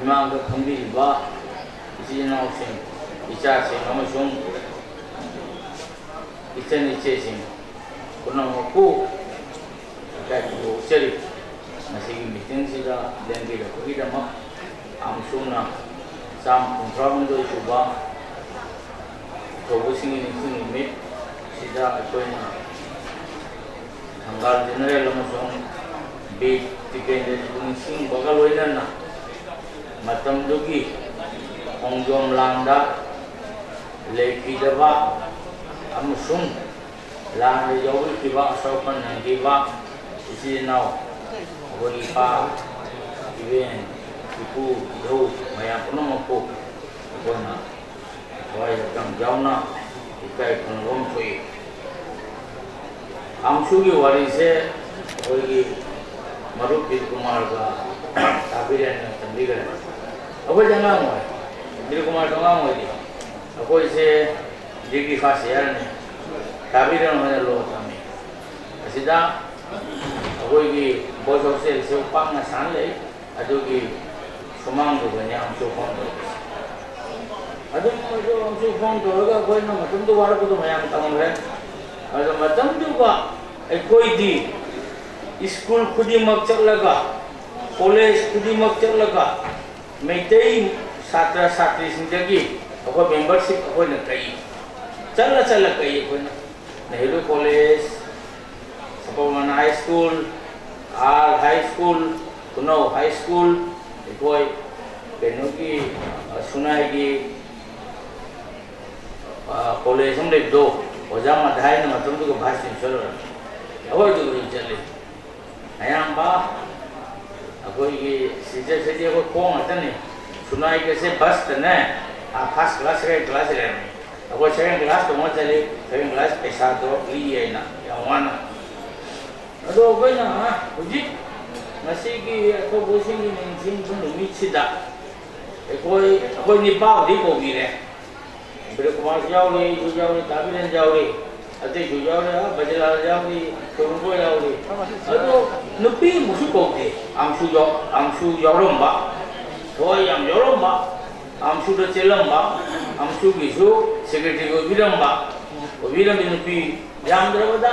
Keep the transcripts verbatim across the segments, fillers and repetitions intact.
ꯏꯃꯥꯡꯗ ꯐꯝꯕꯤꯔꯤꯕ ꯏꯆꯤꯜ ꯏꯅꯥꯎꯁꯤꯡ, ꯏꯆꯥꯁꯤꯡ ꯑꯃꯁꯨꯡ ꯏꯆꯟ ꯏꯆꯦꯁꯤꯡ ꯄꯨꯝꯅꯃꯛꯄꯨ ꯏꯀꯥꯏ ꯈꯨꯝꯅꯕ ꯎꯠꯆꯔꯤ꯫ ꯉꯁꯤꯒꯤ ꯃꯤꯇꯤꯡꯁꯤꯗ ꯂꯦꯡꯕꯤꯔꯛꯄꯒꯤꯗꯃꯛ ꯑꯃꯁꯨꯡꯅ ꯆꯥꯝꯃ ꯀꯨꯟꯊ꯭ꯔꯥ ꯍꯨꯝꯗꯣꯏ ꯁꯨꯕ ꯊꯧꯕꯁꯤꯡꯒꯤ ꯅꯤꯡꯁꯤꯡ ꯅꯨꯃꯤꯠ ꯁꯤꯗ ꯑꯩꯈꯣꯏꯅ ꯊꯪꯒꯥꯜ ꯖꯦꯅꯔꯦꯜ ꯑꯃꯁꯨꯡ ꯕꯤꯔ ꯇꯤꯀꯦꯟꯗ꯭ꯔꯖꯤꯕꯨ ꯅꯤꯡꯁꯤꯡꯕꯒ ꯂꯣꯏꯅꯅ ꯃꯇꯝꯗꯨꯒꯤ ꯈꯣꯡꯖꯣꯝ ꯂꯥꯟꯗ ꯂꯩꯈꯤꯗꯕ ꯑꯃꯁꯨꯡ ꯂꯥꯟꯗ ꯌꯥꯎꯕꯤꯈꯤꯕ, ꯑꯁꯣꯛ ꯑꯄꯟ ꯅꯪꯈꯤꯕ ꯏꯆꯤꯜ ꯏꯅꯥꯎ, ꯑꯩꯈꯣꯏ ꯏꯄꯥ, ꯏꯕꯦꯟ, ꯏꯄꯨ, ꯏꯙꯧ ꯃꯌꯥꯝ ꯄꯨꯝꯅꯃꯛꯄꯨ ꯑꯩꯈꯣꯏꯅ ꯊꯋꯥꯏ ꯍꯛꯆꯥꯡ ꯌꯥꯎꯅ ꯏꯀꯥꯏ ꯈꯨꯝꯅꯕ ꯑꯃ ꯊꯣꯛꯏ꯫ ꯑꯝꯁꯨꯒꯤ ꯋꯥꯔꯤꯁꯦ ꯑꯩꯈꯣꯏꯒꯤ ꯃꯔꯨꯞ ꯕꯤꯔ ꯀꯨꯃꯥꯔꯒ ꯇꯥꯕꯤꯔꯦꯅ ꯇꯝꯕꯤꯈ꯭ꯔꯦ꯫ ꯑꯩꯈꯣꯏꯁꯦ ꯑꯉꯥꯡ ꯑꯣꯏ, ꯕꯤꯔ ꯀꯨꯃꯥꯔꯁꯨ ꯑꯉꯥꯡ ꯑꯣꯏꯔꯤ꯫ ꯑꯩꯈꯣꯏꯁꯦ ꯗꯤꯒ꯭ꯔꯤ ꯐꯥꯔꯁ ꯏꯌꯥꯔꯅꯤ, ꯇꯥꯕꯤꯔꯦꯟ ꯍꯣꯏꯅ ꯂꯣ ꯇꯝꯃꯤ꯫ ꯑꯁꯤꯗ ꯑꯩꯈꯣꯏꯒꯤ ꯕꯣꯏꯁ ꯍꯣꯁꯇꯦꯜꯁꯦ ꯄꯥꯛꯅ ꯁꯥꯟꯅ ꯂꯩ꯫ ꯑꯗꯨꯒꯤ ꯁꯨꯃꯥꯡꯗꯨꯗꯅꯦ ꯑꯝꯁꯨ ꯐꯣꯟ ꯇꯧꯔꯛꯏꯁꯦ꯫ ꯑꯗꯨꯝ ꯑꯗꯨ ꯑꯝꯁꯨ ꯐꯣꯟ ꯇꯧꯔꯒ ꯑꯩꯈꯣꯏꯅ ꯃꯇꯝꯗꯨ ꯋꯥꯔꯛꯄꯗꯣ ꯃꯌꯥꯝ ꯇꯝꯈ꯭ꯔꯦ꯫ ꯑꯗꯣ ꯃꯇꯝꯗꯨꯒ ꯑꯩꯈꯣꯏꯗꯤ ꯁ꯭ꯀꯨꯜ ꯈꯨꯗꯤꯡꯃꯛ ꯆꯠꯂꯒ, ꯀꯣꯂꯦꯖ ꯈꯨꯗꯤꯡꯃꯛ ꯆꯠꯂꯒ, ꯃꯩꯇꯩ ꯁꯥꯇ꯭ꯔ ꯁꯥꯇ꯭ꯔꯤꯁꯤꯡꯗꯒꯤ ꯑꯩꯈꯣꯏ ꯃꯦꯝꯕꯔꯁꯤꯞ ꯑꯩꯈꯣꯏꯅ ꯀꯛꯏ꯫ ꯆꯠꯂ ꯆꯠꯂ ꯀꯛꯏ ꯑꯩꯈꯣꯏꯅ꯫ Nehru college, Sabormana high school, R high school, Khunou high school, ꯑꯩꯈꯣꯏ ꯀꯩꯅꯣꯒꯤ, ꯑ, ꯁꯨꯅꯥꯏꯒꯤ, ꯑ, ꯀꯣꯂꯦꯖ ꯑꯃ ꯂꯩꯕꯗꯣ, ꯑꯣꯖꯥ ꯃꯙꯥꯏꯅ ꯃꯇꯝꯗꯨꯒ ꯚꯥꯏꯁ ꯆꯦꯟꯁꯦꯂꯔ ꯑꯣꯏꯔꯝꯃꯤ꯫ ꯑꯩꯈꯣꯏ ꯑꯗꯨꯗ ꯑꯗꯨꯝ ꯆꯠꯂꯤ꯫ ꯑꯌꯥꯝꯕ ꯑꯩꯈꯣꯏꯒꯤ ꯁꯤꯗ, ꯁꯤꯗꯤ ꯑꯩꯈꯣꯏ ꯈꯣꯡ ꯉꯥꯛꯇꯅꯤ꯫ ꯁꯨꯅꯥꯏꯒꯁꯦ ꯕꯁꯇꯅꯦ, ꯑ, ꯐꯥꯔꯁ ꯀ꯭ꯂꯥꯁ, ꯁꯦꯀꯦꯟ ꯀ꯭ꯂꯥꯁ ꯂꯩꯔꯝꯃꯤ꯫ ꯑꯩꯈꯣꯏ ꯁꯦꯀꯦꯟ ꯀ꯭ꯂꯥꯁ ꯇꯣꯡꯉ ꯆꯠꯂꯤ, ꯁꯦꯀꯦꯟ ꯀ꯭ꯂꯥꯁ ꯄꯩꯁꯥꯗꯣ ꯂꯤ ꯍꯥꯏꯅ ꯌꯥꯝ ꯋꯥꯅ꯫ ꯑꯗꯣ ꯑꯩꯈꯣꯏꯅ ꯍꯧꯖꯤꯛ ꯉꯁꯤꯒꯤ ꯑꯊꯧꯕꯁꯤꯡꯒꯤ ꯅꯤꯡꯁꯤꯡꯕ ꯅꯨꯃꯤꯠꯁꯤꯗ ꯑꯩꯈꯣꯏ, ꯑꯩꯈꯣꯏ ꯅꯤꯄꯥꯕꯨꯗꯤ ꯀꯧꯕꯤꯔꯦ꯫ ꯕꯤꯔꯦꯀꯨꯃꯥꯔꯁꯨ ꯌꯥꯎꯔꯤ, ꯑꯩꯁꯨ ꯌꯥꯎꯔꯤ, ꯇꯥꯕꯤꯔꯦꯟ ꯌꯥꯎꯔꯤ, ꯑꯇꯩꯁꯨ ꯌꯥꯎꯔꯤ, ꯑꯥ, ꯕꯖꯤꯂꯥꯜ ꯌꯥꯎꯔꯤ, ꯇꯣꯝꯕꯣꯏ ꯌꯥꯎꯔꯤ꯫ ꯑꯗꯣ ꯅꯨꯄꯤ ꯑꯃꯁꯨ ꯀꯧꯗꯦ, ꯑꯝꯁꯨ ꯌꯥꯎ-, ꯑꯝꯁꯨ ꯌꯥꯎꯔꯝꯕ꯫ ꯊꯋꯥꯏ ꯌꯥꯝ ꯌꯥꯎꯔꯝꯕ, ꯑꯝꯁꯨꯗ ꯆꯦꯜꯂꯝꯕ, ꯑꯝꯁꯨꯒꯤꯁꯨ ꯁꯦꯀ꯭ꯔꯦꯇꯔꯤ ꯑꯣꯏꯕꯤꯔꯝꯕ, ꯑꯣꯏꯕꯤꯔꯝꯃꯤ ꯅꯨꯄꯤ ꯌꯥꯝꯗ꯭ꯔꯕꯗ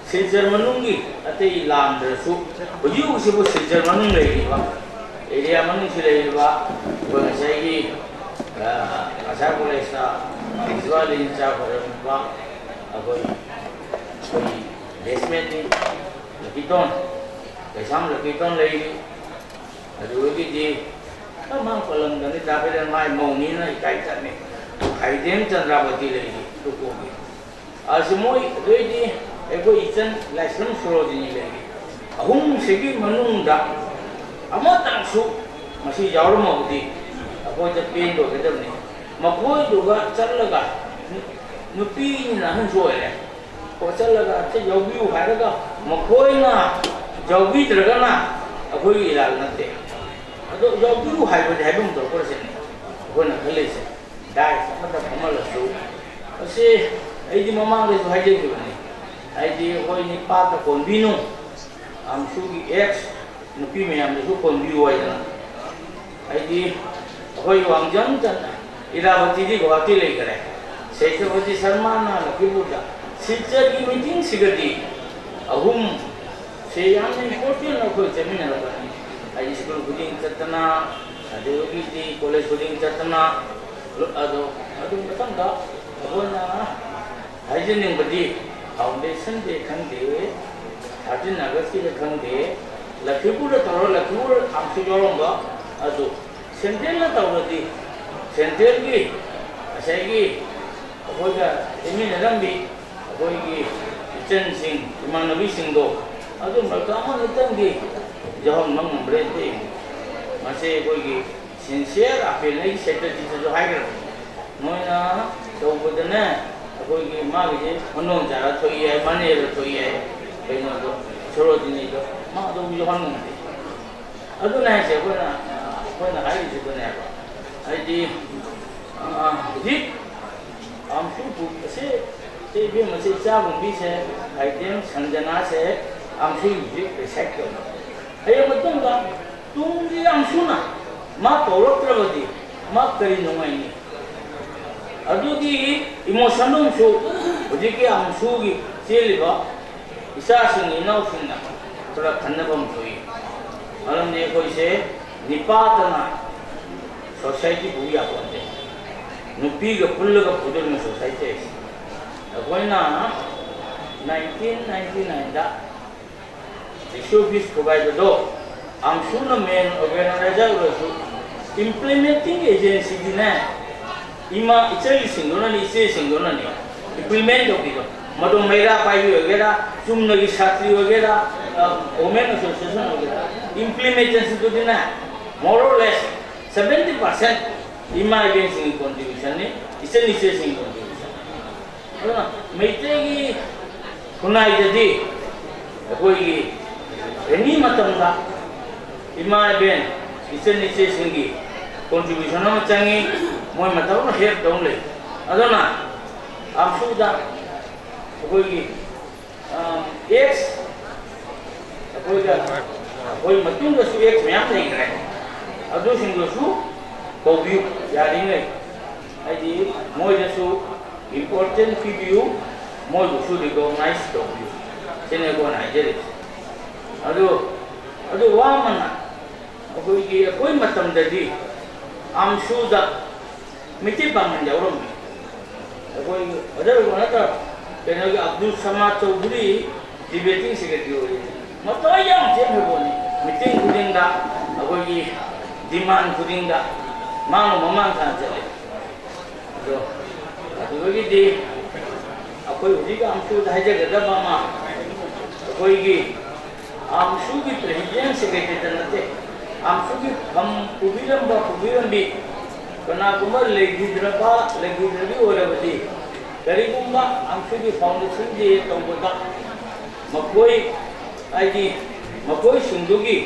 ꯁꯤꯜꯆꯔ ꯃꯅꯨꯡꯒꯤ ꯑꯇꯩ ꯂꯥꯝꯗ꯭ꯔꯁꯨ ꯍꯧꯖꯤꯛ ꯍꯧꯖꯤꯛꯁꯤꯕꯨ ꯁꯤꯜꯆꯔ ꯃꯅꯨꯡ ꯂꯩꯔꯤꯕ, ꯑꯦꯔꯤꯌꯥ ꯃꯅꯨꯡꯁꯤ ꯂꯩꯔꯤꯕ ꯑꯩꯈꯣꯏ ꯉꯁꯥꯏꯒꯤ ꯑꯁꯥ ꯀꯣꯂꯦꯖꯇ ꯄ꯭ꯔꯤꯟꯁꯤꯄꯥꯜ ꯏꯟꯆꯥꯔꯖ ꯑꯣꯏꯔꯝꯃꯤꯕ ꯑꯩꯈꯣꯏ ꯑꯩꯈꯣꯏꯒꯤ ꯕꯦꯁꯃꯦꯟꯅꯤ ꯂꯛꯀꯤꯇꯣꯟ, ꯀꯩꯁꯥꯝ ꯂꯛꯀꯤꯇꯣꯟ ꯂꯩꯔꯤ꯫ ꯑꯗꯨꯗꯒꯤꯗꯤ ꯃꯥ ꯄꯜꯂꯝꯗꯅꯤ ꯇꯥꯕꯤꯔꯦ, ꯃꯥꯏ ꯃꯧꯅꯤꯅ ꯏꯀꯥꯏ ꯆꯠꯅꯤ꯫ ꯈꯥꯏꯗꯦꯝ ꯆꯟꯗ꯭ꯔꯥꯕꯇꯤ ꯂꯩꯔꯤ ꯇꯨꯀꯣꯒꯤ꯫ ꯑꯁꯤ ꯃꯣꯏ ꯑꯗꯨꯏꯗꯤ ꯑꯩꯈꯣꯏ ꯏꯆꯟ ꯂꯥꯏꯁ꯭ꯔꯝ ꯁꯣꯔꯣꯖꯤꯅꯤ ꯂꯩꯔꯤ꯫ ꯑꯍꯨꯝꯁꯤꯒꯤ ꯃꯅꯨꯡꯗ ꯑꯃꯇꯪꯁꯨ ꯃꯁꯤ ꯌꯥꯎꯔꯝꯃꯕꯗꯤ ꯑꯩꯈꯣꯏꯗ ꯄꯦꯟꯗꯣꯏꯒꯗꯕꯅꯤ꯫ ꯃꯈꯣꯏꯗꯨꯒ ꯆꯠꯂꯒ ꯅꯨꯄꯤꯅꯤꯅ ꯑꯍꯟꯁꯨ ꯑꯣꯏꯔꯦ꯫ ꯍꯣ, ꯆꯠꯂꯒ ꯑꯝꯇ ꯌꯥꯎꯕꯤꯌꯨ ꯍꯥꯏꯔꯒ ꯃꯈꯣꯏꯅ ꯌꯥꯎꯕꯤꯗ꯭ꯔꯒꯅ ꯑꯩꯈꯣꯏꯒꯤ ꯏꯔꯥꯜ ꯅꯠꯇꯦ꯫ ꯑꯗꯣ ꯌꯥꯎꯕꯤꯌꯨ ꯍꯥꯏꯕꯗꯤ ꯍꯥꯏꯐꯝ ꯊꯣꯛꯄꯁꯤꯅꯤ ꯑꯩꯈꯣꯏꯅ ꯈꯜꯂꯤꯁꯦ꯫ ꯗꯥꯏꯁ ꯑꯃꯗ ꯐꯝꯍꯜꯂꯁꯨ, ꯑꯁꯤ ꯑꯩꯗꯤ ꯃꯃꯥꯡꯗꯁꯨ ꯍꯥꯏꯖꯈꯤꯕꯅꯤ꯫ ꯍꯥꯏꯗꯤ ꯑꯩꯈꯣꯏ ꯅꯤꯄꯥꯛꯇ ꯀꯣꯟꯕꯤꯅꯨ, ꯑꯝꯁꯨꯒꯤ ꯑꯦꯛꯁ ꯅꯨꯄꯤ ꯃꯌꯥꯝꯗꯁꯨ ꯀꯣꯟꯕꯤꯌꯨ ꯍꯥꯏꯗꯅ꯫ ꯍꯥꯏꯗꯤ ꯑꯩꯈꯣꯏ ꯋꯥꯡꯖꯝ ꯆꯟ-, ꯏꯔꯥꯕꯇꯤꯗꯤ ꯒꯨꯋꯥꯍꯥꯇꯤ ꯂꯩꯈꯔꯦ, ꯁꯩꯇ꯭ꯔꯄꯇꯤ ꯁꯔꯃꯅ ꯂꯈꯤꯄꯨꯔꯗ꯫ ꯁꯤꯜꯆꯔꯒꯤ ꯃꯤꯇꯤꯡꯁꯤꯒꯗꯤ ꯑꯍꯨꯝ ꯁꯤ ꯌꯥꯝꯅ ꯏꯝꯄꯣꯔꯇꯦꯟ ꯑꯣꯏꯅ ꯑꯩꯈꯣꯏ ꯆꯠꯃꯤꯟꯅꯔꯛꯄꯅꯤ꯫ ꯍꯥꯏꯗꯤ ꯁ꯭ꯀꯨꯜ ꯈꯨꯗꯤꯡ ꯆꯠꯇꯅ, ꯑꯗꯨꯗꯒꯤꯗꯤ ꯀꯣꯂꯦꯖ ꯈꯨꯗꯤꯡ ꯆꯠꯇꯅ, ꯑꯗꯣ ꯑꯗꯨ ꯃꯊꯪꯗ ꯑꯩꯈꯣꯏꯅ ꯍꯥꯏꯖꯅꯤꯡꯕꯗꯤ, ꯐꯥꯎꯟꯗꯦꯁꯟ ꯗꯦ ꯈꯪꯗꯦ, ꯊꯥꯔꯇꯤꯟ ꯑꯥꯒꯁꯀꯤꯗ ꯈꯪꯗꯦ, ꯂꯈꯤꯄꯨꯔꯗ ꯇꯧꯔ, ꯂꯈꯤꯄꯨꯔ ꯑꯃꯁꯨ ꯌꯥꯎꯔꯝꯕ ꯑꯗꯨ ꯁꯦꯟꯇ꯭ꯔꯦꯜꯅ ꯇꯧꯔꯗꯤ, ꯁꯦꯟꯇ꯭ꯔꯦꯜꯒꯤ ꯉꯁꯥꯏꯒꯤ ꯑꯩꯈꯣꯏꯒ ꯂꯦꯡꯃꯤꯟꯅꯔꯝꯕꯤ ꯑꯩꯈꯣꯏꯒꯤ ꯏꯆꯟꯁꯤꯡ, ꯏꯃꯥꯟꯅꯕꯤꯁꯤꯡꯗꯣ ꯑꯗꯨ ꯃꯔꯛꯇ ꯑꯃꯅꯤꯇꯪꯗꯤ ꯌꯥꯎꯍꯟꯕ ꯉꯝꯕ꯭ꯔꯥ ꯌꯦꯡꯉꯨ꯫ ꯃꯁꯤ ꯑꯩꯈꯣꯏꯒꯤ ꯁꯤꯟꯁꯤꯌꯔ ꯑꯄꯤꯜ ꯑꯩꯒꯤ ꯁꯦꯀ꯭ꯔꯦꯇꯔꯤꯗꯁꯨ ꯍꯥꯏꯈ꯭ꯔꯕꯅꯤ꯫ ꯃꯣꯏꯅ ꯇꯧꯕꯗꯅꯦ ꯑꯩꯈꯣꯏꯒꯤ ꯃꯥꯒꯤꯁꯦ ꯍꯣꯟꯗꯣꯡ ꯆꯥꯔ ꯊꯣꯛꯏ ꯍꯥꯏ, ꯃꯥꯅꯦꯔ ꯊꯣꯛꯏ ꯍꯥꯏ, ꯀꯩꯅꯣꯗꯣ ꯁꯣꯔꯣꯖꯤꯅꯤꯗꯣ ꯃꯥ ꯑꯗꯨꯝ ꯌꯥꯎꯍꯟ ꯉꯝꯗꯦ꯫ ꯑꯗꯨꯅ ꯍꯥꯏꯁꯦ ꯑꯩꯈꯣꯏꯅ, ꯑꯩꯈꯣꯏꯅ ꯍꯥꯏꯔꯤꯁꯤꯗꯅꯦꯕ, ꯍꯥꯏꯗꯤ, ꯑ, ꯍꯧꯖꯤꯛ ꯑꯝꯁꯨ ꯄꯨ-, ꯑꯁꯤ, ꯁꯤ ꯏꯕꯦꯝꯃꯁꯤ ꯏꯆꯥꯒꯨꯝꯕꯤꯁꯦ, ꯑꯥꯏꯇꯦꯝ ꯁꯟꯖꯅꯥꯁꯦ ꯑꯝꯁꯨ ꯍꯧꯖꯤꯛ ꯔꯤꯁꯥꯏꯠ ꯇꯧꯔꯤ꯫ ꯍꯌꯦꯡ ꯃꯇꯨꯡꯗ ꯇꯨꯡꯒꯤ ꯑꯝꯁꯨꯅ ꯃꯥ ꯀꯧꯔꯛꯇ꯭ꯔꯕꯗꯤ ꯃꯥ ꯀꯔꯤ ꯅꯨꯡꯉꯥꯏꯅꯤ? ꯑꯗꯨꯒꯤ ꯏꯃꯣꯁꯟꯗꯨꯝꯁꯨ ꯍꯧꯖꯤꯛꯀꯤ ꯑꯝꯁꯨꯒꯤ ꯆꯦꯜꯂꯤꯕ ꯏꯆꯥꯁꯤꯡ ꯏꯅꯥꯎꯁꯤꯡꯅ ꯈꯔ ꯈꯟꯅꯕ ꯑꯃ ꯊꯣꯛꯏ꯫ ꯃꯔꯝꯗꯤ ꯑꯩꯈꯣꯏꯁꯦ ꯅꯤꯄꯥꯗꯅ ꯁꯣꯁꯥꯏꯇꯤ ꯄꯨ ꯌꯥꯄꯣꯟꯇꯦ꯫ ꯅꯨꯄꯤꯒ ꯄꯨꯜꯂꯒ ꯄꯨꯗꯣꯔꯤꯕ ꯁꯣꯁꯥꯏꯇꯤ ꯍꯥꯏꯁꯦ꯫ ꯑꯩꯈꯣꯏꯅ ꯅꯥꯏꯟꯇꯤꯟ ꯅꯥꯏꯟꯇꯤ ꯅꯥꯏꯟꯗ ꯗꯤꯁ ꯑꯣꯐꯤꯁ ꯊꯨꯒꯥꯏꯕꯗꯣ ꯑꯝꯁꯨꯅ ꯃꯦꯟ ꯑꯣꯔꯒꯦꯅꯥꯏꯖꯔ ꯑꯣꯏꯔꯁꯨ ꯏꯝꯄ꯭ꯂꯤꯃꯦꯟꯇꯤꯡ ꯑꯦꯖꯦꯟꯁꯤꯗꯤꯅꯦ ꯏꯃꯥ ꯏꯆꯜꯁꯤꯡꯗꯨꯅꯅꯤ, ꯏꯆꯦꯁꯤꯡꯗꯨꯅꯅꯤ ꯏꯝꯄ꯭ꯂꯤꯃꯦꯟ ꯇꯧꯕꯤꯗꯣ꯫ ꯃꯗꯨ ꯃꯩꯔꯥ ꯄꯥꯏꯕꯤ ꯑꯣꯏꯒꯦꯔꯥ, ꯆꯨꯝꯅꯒꯤ ꯁꯥꯇ꯭ꯔꯤ ꯑꯣꯏꯒꯦꯔꯥ, ꯋꯨꯃꯦꯟ ꯑꯦꯁꯣꯁꯤꯌꯦꯁꯟ ꯑꯣꯏꯒꯦꯔꯥ, ꯏꯝꯄ꯭ꯂꯤꯃꯦꯟꯇꯦꯁꯟꯗꯨꯗꯤꯅꯦ more or less seventy percent ꯏꯃꯥ ꯏꯕꯦꯟꯁꯤꯡꯒꯤ ꯀꯣꯟꯇ꯭ꯔꯤꯕ꯭ꯌꯨꯁꯟꯅꯤ, ꯏꯆꯟ ꯏꯆꯦꯁꯤꯡꯒꯤ ꯀꯣꯟꯇ꯭ꯔꯤꯕ꯭ꯌꯨꯁꯟ꯫ ꯑꯗꯨꯅ ꯃꯩꯇꯩꯒꯤ ꯈꯨꯟꯅꯥꯏꯗꯗꯤ ꯑꯩꯈꯣꯏꯒꯤ ꯑꯦꯅꯤ ꯃꯇꯝꯗ ꯏꯃꯥ ꯏꯕꯦꯟ ꯏꯆꯟ ꯏꯆꯦꯁꯤꯡꯒꯤ ꯀꯣꯟꯇ꯭ꯔꯤꯕ꯭ꯌꯨꯁꯟ ꯑꯃ ꯆꯪꯉꯤ꯫ ꯃꯣꯏ ꯃꯇꯝ ꯑꯃ ꯍꯦꯜꯞ ꯇꯧ ꯂꯩ꯫ ꯑꯗꯨꯅ ꯑꯝꯁꯨꯗ ꯑꯩꯈꯣꯏꯒꯤ ꯑꯦꯛꯁ ꯑꯩꯈꯣꯏꯗ ꯑꯩꯈꯣꯏ ꯃꯇꯨꯡꯗꯁꯨ ꯑꯦꯛꯁ ꯃꯌꯥꯝ ꯂꯩꯈ꯭ꯔꯦ꯫ ꯑꯗꯨꯁꯤꯡꯗꯨꯁꯨ ꯀꯧꯕꯤꯌꯨ ꯌꯥꯔꯤꯉꯩ꯫ ꯍꯥꯏꯗꯤ ꯃꯣꯏꯗꯁꯨ ꯏꯝꯄꯣꯔꯇꯦꯟ ꯄꯤꯕꯤꯌꯨ, ꯃꯣꯏꯕꯨꯁꯨ ꯔꯤꯀꯣꯛꯅꯥꯏꯖ ꯇꯧꯕꯤꯌꯨ꯫ ꯁꯤꯅꯤ ꯑꯩꯈꯣꯏꯅ ꯍꯥꯏꯖꯔꯤꯁꯦ꯫ ꯑꯗꯨ ꯑꯗꯨ ꯋꯥ ꯑꯃꯅ ꯑꯩꯈꯣꯏꯒꯤ ꯑꯩꯈꯣꯏ ꯃꯇꯝꯗꯗꯤ ꯑꯝꯁꯨꯗ ꯃꯤꯇꯩ ꯄꯥꯡꯒꯜ ꯌꯥꯎꯔꯝꯃꯤ꯫ ꯑꯩꯈꯣꯏ ꯑꯣꯖꯥ ꯔꯘꯨꯅꯥꯊ ꯀꯩꯅꯣꯒꯤ ꯑꯕꯗꯨꯜ ꯁꯃꯥꯗ ꯆꯧꯙꯨꯔꯤ ꯗꯤꯕꯦꯇꯤꯡ ꯁꯦꯀ꯭ꯔꯦꯇꯔꯤ ꯑꯣꯏꯔꯤ꯫ ꯃꯇꯣꯏ ꯌꯥꯝ ꯆꯦꯟꯈ꯭ꯔꯕꯅꯤ꯫ ꯃꯤꯇꯤꯡ ꯈꯨꯗꯤꯡꯗ ꯑꯩꯈꯣꯏꯒꯤ ꯗꯤꯃꯥꯟ ꯈꯨꯗꯤꯡꯗ ꯃꯥꯅ ꯃꯃꯥꯡ ꯊꯥꯅ ꯆꯠꯂꯦ꯫ ꯑꯗꯣ ꯑꯗꯨꯗꯒꯤꯗꯤ ꯑꯩꯈꯣꯏ ꯍꯧꯖꯤꯛ ꯑꯝꯁꯨꯗ ꯍꯥꯏꯖꯒꯗꯕ ꯑꯃ, ꯑꯩꯈꯣꯏꯒꯤ ꯑꯝꯁꯨꯒꯤ ꯄ꯭ꯔꯦꯁꯤꯗꯦꯟ ꯁꯦꯀ꯭ꯔꯦꯇꯔꯤꯗ ꯅꯠꯇꯦ, ꯑꯝꯁꯨꯒꯤ ꯐꯝ ꯄꯨꯕꯤꯔꯝꯕ ꯄꯨꯕꯤꯔꯝꯕꯤ ꯀꯅꯥꯒꯨꯝꯕ ꯂꯩꯈꯤꯗ꯭ꯔꯕ ꯂꯩꯈꯤꯗ꯭ꯔꯕꯤ ꯑꯣꯏꯔꯕꯗꯤ, ꯀꯔꯤꯒꯨꯝꯕ ꯑꯝꯁꯨꯒꯤ ꯐꯥꯎꯟꯗꯦꯁꯟ ꯗꯦ ꯇꯧꯕꯗ ꯃꯈꯣꯏ ꯍꯥꯏꯗꯤ ꯃꯈꯣꯏꯁꯤꯡꯗꯨꯒꯤ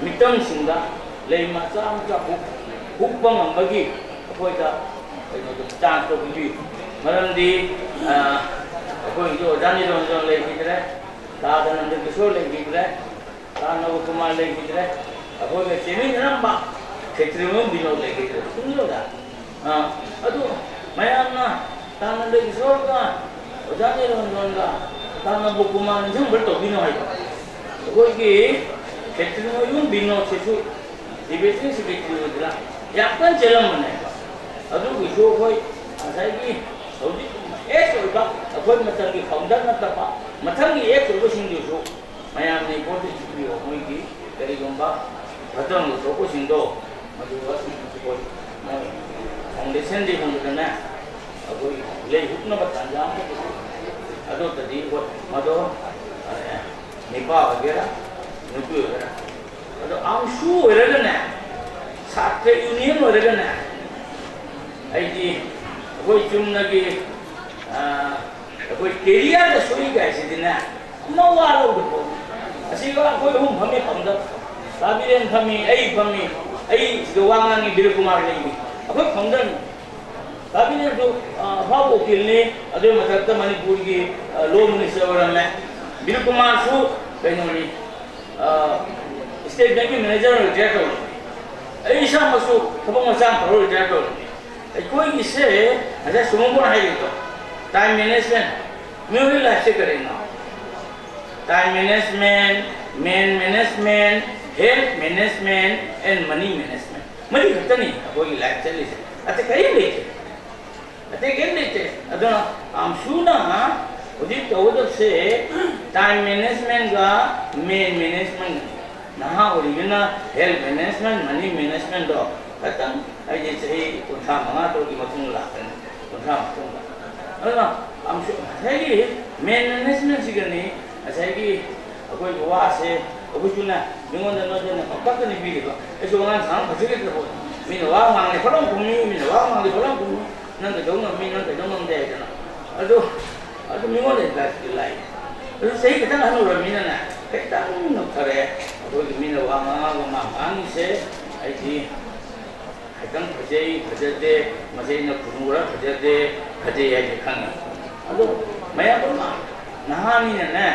ꯃꯤꯇꯝꯁꯤꯡꯗ ꯂꯩ ꯃꯆꯥ ꯃꯆꯥ ꯍꯨꯛ-, ꯍꯨꯛꯄ ꯉꯝꯕꯒꯤ ꯑꯩꯈꯣꯏꯗ ꯀꯩꯅꯣꯗꯣ ꯆꯥꯟꯁꯇꯣ ꯄꯤꯕꯤꯌꯨ꯫ ꯃꯔꯝꯗꯤ, ꯑ, ꯑꯩꯈꯣꯏꯒꯤꯁꯨ ꯑꯣꯖꯥ ꯅꯤꯔꯟꯖꯟ ꯂꯩꯈꯤꯗ꯭ꯔꯦ, ꯇꯥ ꯅꯟꯗ ꯀꯤꯁꯣꯔ ꯂꯩꯈꯤꯗ꯭ꯔꯦ, ꯇꯥ ꯅꯕꯀꯨꯃꯥꯔ ꯂꯩꯈꯤꯗ꯭ꯔꯦ꯫ ꯑꯩꯈꯣꯏꯒ ꯆꯦꯟꯃꯤꯟꯅꯔꯝꯕ ꯈꯦꯇ꯭ꯔꯤꯃꯌꯨꯝ ꯕꯤꯅꯣꯗ ꯂꯩꯈꯤꯗ꯭ꯔꯦ꯫ ꯈꯪꯖꯧꯗ꯫ ꯑꯥ, ꯑꯗꯨ ꯃꯌꯥꯝꯅ ꯇꯥꯟꯅꯕ ꯏꯁꯣꯔꯒ ꯑꯣꯖꯥ ꯅꯤꯔꯟꯖꯟꯒ ꯇꯥꯟꯅꯕ ꯀꯨꯃꯥꯔ ꯅꯤꯡꯁꯤꯡꯕ ꯇꯧꯕꯤꯅꯣ ꯍꯥꯏꯕ꯫ ꯑꯩꯈꯣꯏꯒꯤ ꯈꯦꯇ꯭ꯔꯤꯃꯌꯨꯝ ꯕꯤꯅꯣꯗꯁꯤꯁꯨ ꯗꯤꯕꯦꯇꯤꯡ ꯁꯦꯀ꯭ꯔꯦꯇꯔꯤ ꯑꯣꯏꯗꯅ ꯌꯥꯝ ꯀꯟꯅ ꯆꯦꯜꯂꯝꯕꯅꯦꯕ꯫ ꯑꯗꯨꯒꯤꯁꯨ ꯑꯩꯈꯣꯏ ꯉꯁꯥꯏꯒꯤ ꯍꯧꯖꯤꯛ ꯑꯦꯛꯁ ꯑꯣꯏꯕ ꯑꯩꯈꯣꯏ ꯃꯇꯝꯒꯤ ꯐꯥꯎꯟꯗꯔ ꯅꯠꯇꯕ ꯃꯊꯪꯒꯤ ꯑꯦꯛꯁ ꯑꯣꯏꯕꯁꯤꯡꯗꯨꯁꯨ ꯃꯌꯥꯝꯅ ꯏꯝꯄꯣꯔꯇꯦꯟꯁ ꯄꯤꯕꯤꯌꯣ꯫ ꯃꯣꯏꯒꯤ ꯀꯔꯤꯒꯨꯝꯕ ꯐꯠꯇꯕ ꯊꯣꯛꯄꯁꯤꯡꯗꯣ ꯃꯗꯨ ꯑꯩꯈꯣꯏ ꯃꯣꯏ ꯐꯥꯎꯟꯗꯦꯁꯟ ꯗꯦꯒꯨꯝꯕꯗꯅꯦ ꯑꯩꯈꯣꯏ ꯂꯩ ꯍꯨꯛꯅꯕ ꯇꯥꯟꯖꯥ ꯑꯃ ꯑꯗꯨꯗꯗꯤ ꯑꯩꯈꯣꯏ ꯃꯗꯣ ꯅꯤꯄꯥ ꯑꯣꯏꯒꯦꯔꯥ ꯅꯨꯄꯤ ꯑꯣꯏꯒꯦꯔꯥ ꯑꯗꯣ ꯑꯝꯁꯨ ꯑꯣꯏꯔꯒꯅꯦ ꯁꯥꯇ꯭ꯔ ꯌꯨꯅꯤꯌꯟ ꯑꯣꯏꯔꯒꯅꯦ ꯑꯩꯗꯤ ꯑꯩꯈꯣꯏ ꯆꯨꯝꯅꯒꯤ ꯑꯩꯈꯣꯏ ꯀꯦꯔꯤꯌꯔꯗ ꯁꯣꯏ ꯀꯥꯏꯁꯤꯗꯤꯅꯦ ꯑꯃ ꯋꯥꯔꯧꯗꯕ ꯑꯁꯤꯒ ꯑꯩꯈꯣꯏ ꯑꯍꯨꯝ ꯐꯝꯃꯤ ꯐꯝꯗ ꯇꯥꯕꯤꯔꯦꯟ ꯐꯝꯃꯤ ꯑꯩ ꯐꯝꯃꯤ ꯑꯩ ꯁꯤꯗ ꯋꯥ ꯉꯥꯡꯉꯤ ꯕꯤꯔꯀꯨꯃꯥꯔ ꯂꯩꯅꯤ ꯑꯩꯈꯣꯏ ꯐꯝꯗꯅꯤ ꯇꯥꯕꯤꯔꯦꯟꯁꯨ ꯑꯐꯥꯎꯕ ꯎꯀꯤꯜꯅꯤ ꯑꯗꯨꯒꯤ ꯃꯊꯛꯇ ꯃꯅꯤꯄꯨꯔꯒꯤ ꯂꯣ ꯃꯤꯅꯤꯁꯇꯔ ꯑꯣꯏꯔꯝꯃꯦ ꯕꯤꯔꯀꯨꯃꯥꯔꯁꯨ ꯀꯩꯅꯣꯅꯤ ꯏꯁꯇꯦꯠ ꯕꯦꯡꯀꯤ ꯃꯦꯅꯦꯖꯔ ꯔꯤꯇꯥꯌꯔ ꯇꯧꯔꯝꯃꯤ ꯑꯩ ꯏꯁꯥꯃꯛꯁꯨ ꯊꯕꯛ ꯃꯆꯥ ꯑꯃ ꯇꯧꯔ ꯔꯤꯇꯥꯌꯔ ꯇꯧꯔꯝꯃꯤ ꯑꯩꯈꯣꯏꯒꯤꯁꯦ ꯉꯁꯥꯏ ꯁꯨꯃꯟꯕꯅ ꯍꯥꯏꯔꯤꯗꯣ ꯇꯥꯏꯝ ꯃꯦꯅꯦꯖꯃꯦꯟ ꯃꯤꯑꯣꯏꯕꯒꯤ ꯂꯥꯏꯐꯁꯦ ꯀꯔꯤꯅꯣ time management men management health management and money management ꯃꯔꯤ ꯈꯛꯇꯅꯤ ꯑꯩꯈꯣꯏꯒꯤ ꯂꯥꯏꯐ ꯆꯠꯂꯤꯁꯦ ꯑꯇꯩ ꯀꯔꯤꯝ ꯂꯩꯇꯦ ꯑꯇꯩ ꯀꯔꯤꯝ ꯂꯩꯇꯦ ꯑꯗꯨꯅ ꯑꯝꯁꯨꯅ ꯍꯧꯖꯤꯛ ꯇꯧꯒꯗꯕꯁꯦ ꯇꯥꯏꯝ ꯃꯦꯅꯦꯖꯃꯦꯟꯒ ꯃꯦꯟ ꯃꯦꯅꯦꯖꯃꯦꯟꯒꯅꯤ ꯅꯍꯥ ꯑꯣꯏꯔꯤꯕꯅ ꯍꯦꯜꯊ ꯃꯦꯅꯦꯖꯃꯦꯟ ꯃꯅꯤ ꯃꯦꯅꯦꯖꯃꯦꯟꯗꯣ ꯈꯇꯪ ꯑꯩꯁꯦ ꯆꯍꯤ ꯀꯨꯟꯊ꯭ꯔꯥ ꯃꯉꯥ ꯇꯔꯨꯛꯀꯤ ꯃꯇꯨꯡꯗ ꯂꯥꯛꯀꯅꯤ ꯀꯨꯟꯊ꯭ꯔꯥ ꯃꯇꯨꯡꯗ ꯑꯗꯨꯅ ꯑꯃꯁꯨ ꯉꯁꯥꯏꯒꯤ ꯃꯦꯟ ꯃꯦꯅꯦꯖꯃꯦꯟꯁꯤꯒꯅꯤ ꯉꯁꯥꯏꯒꯤ ꯑꯩꯈꯣꯏꯒꯤ ꯋꯥꯁꯦ ꯑꯩꯈꯣꯏꯁꯨꯅꯦ ꯃꯤꯉꯣꯟꯗ ꯅꯣꯏꯗꯅ ꯄꯪꯇꯛꯇꯅꯤ ꯄꯤꯔꯤꯕ ꯑꯩꯁꯨ ꯑꯉꯥꯡ ꯁꯥꯡꯅ ꯐꯖꯒꯗ꯭ꯔꯕ ꯃꯤꯅ ꯋꯥ ꯉꯥꯡꯉꯦ ꯐꯠꯂꯥꯎ ꯈꯨꯝꯃꯤ ꯃꯤꯅ ꯋꯥ ꯉꯥꯡꯗꯦ ꯐꯠꯂꯥꯎ ꯈꯨꯝꯃꯤ ꯅꯪ ꯀꯩꯗꯧ ꯉꯝꯃꯤ ꯅꯪ ꯀꯩꯗꯧ ꯉꯝꯗꯦ ꯍꯥꯏꯗꯅ ꯑꯗꯨ ꯑꯗꯨ ꯃꯤꯉꯣꯟꯗ ꯑꯦꯗꯚꯥꯏꯁꯇꯤ ꯂꯥꯛꯏ ꯑꯗꯨ ꯆꯍꯤ ꯈꯤꯇꯪ ꯑꯍꯟ ꯑꯣꯏꯔꯕꯅꯤꯅꯅꯦ ꯈꯤꯇꯪ ꯅꯧꯊꯔꯛꯑꯦ ꯑꯩꯈꯣꯏꯒꯤ ꯃꯤꯅ ꯋꯥ ꯉꯥꯡꯉꯒ ꯃꯥ ꯉꯥꯡꯉꯤꯁꯦ ꯑꯩꯗꯤ ꯈꯤꯇꯪ ꯐꯖꯩ ꯐꯖꯗꯦ ꯃꯁꯤ ꯑꯩꯅ ꯈꯨꯅꯨꯔ ꯐꯖꯗꯦ ꯐꯖꯩ ꯍꯥꯏꯁꯦ ꯈꯪꯉꯤ ꯑꯗꯣ ꯃꯌꯥꯝ ꯄꯨꯝꯅꯃꯛ ꯅꯍꯥꯅꯤꯅꯅꯦ